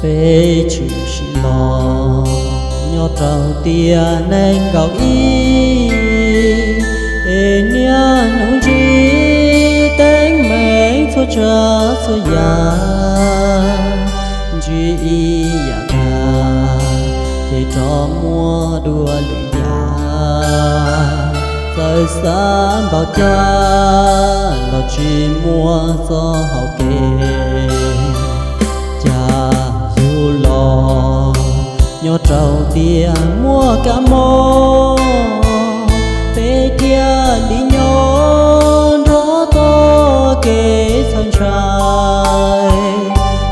Peb tshwm sim los nyob rau tiam nees nkaum ib, es niaj hnub ntsib teeb meem txhua tsav txhua yam, ntsib ib yam dab ces rov muaj dua lwm yam, txawm xav npaum cas los tsis muaj txoj hau kev. Cas yug los nyob rau tiam muaj kab mob, peb thiaj li nyob nrog txoj kev txhaum ntshai.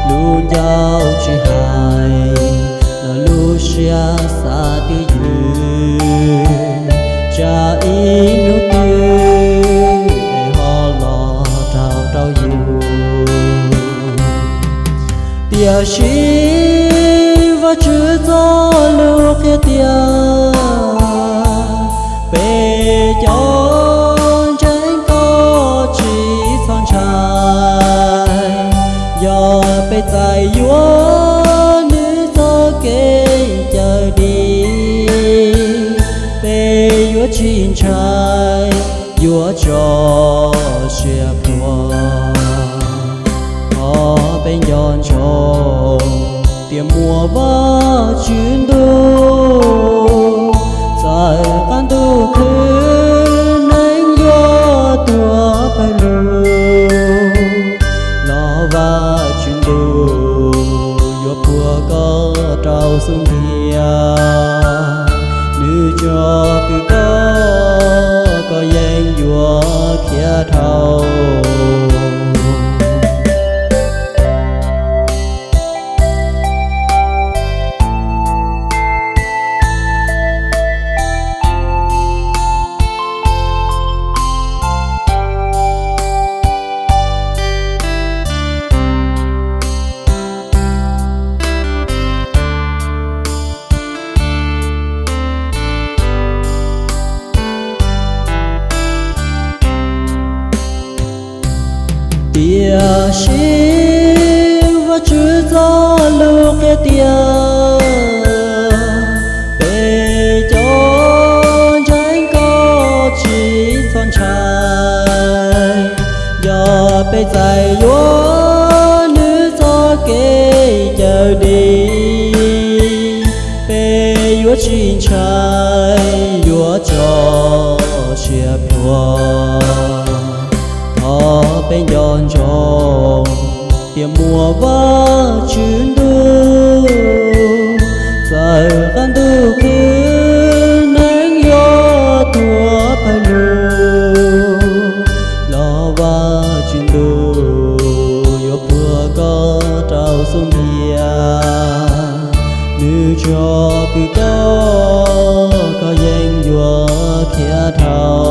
Lub ncauj tsis hais los lub siab xav twb ywm, tsam ib hnub twg es ho los raug rau yus. Tiam sis Vajtswv txoj lus qhia tias, peb cov ntseeg koj tsis txhob ntshai, yog peb txais yuav nws txoj kev cawm dim, peb yuav tsis ntshai, yuav tso siab plhuav. Thov peb nco ntsoov tias muaj Vajtswv ntuj, txawm qab ntuj khwv neeg yuav tuag pawg lug, los Vajtswv ntuj yuav puag koj rau xub ntiag. Nws tso kwv koj, koj yeej yuav khiav dhau. Tiam sis Vajtswv txoj lus qhia tias, peb cov ntseeg koj tsis txhob ntshai, yog peb txais yuav nws txoj kev cawm dim, peb yuav tsis ntshai, yuav tso siab plhuav. Thov peb nco ntsoov tias muaj Vajtswv ntuj, txawm qab ntuj khwv neeg yuav tuag pawg lug, los Vajtswv ntuj yuav puag koj rau xub ntiag. Nws tso kwv koj, koj yeej yuav khiav dhau.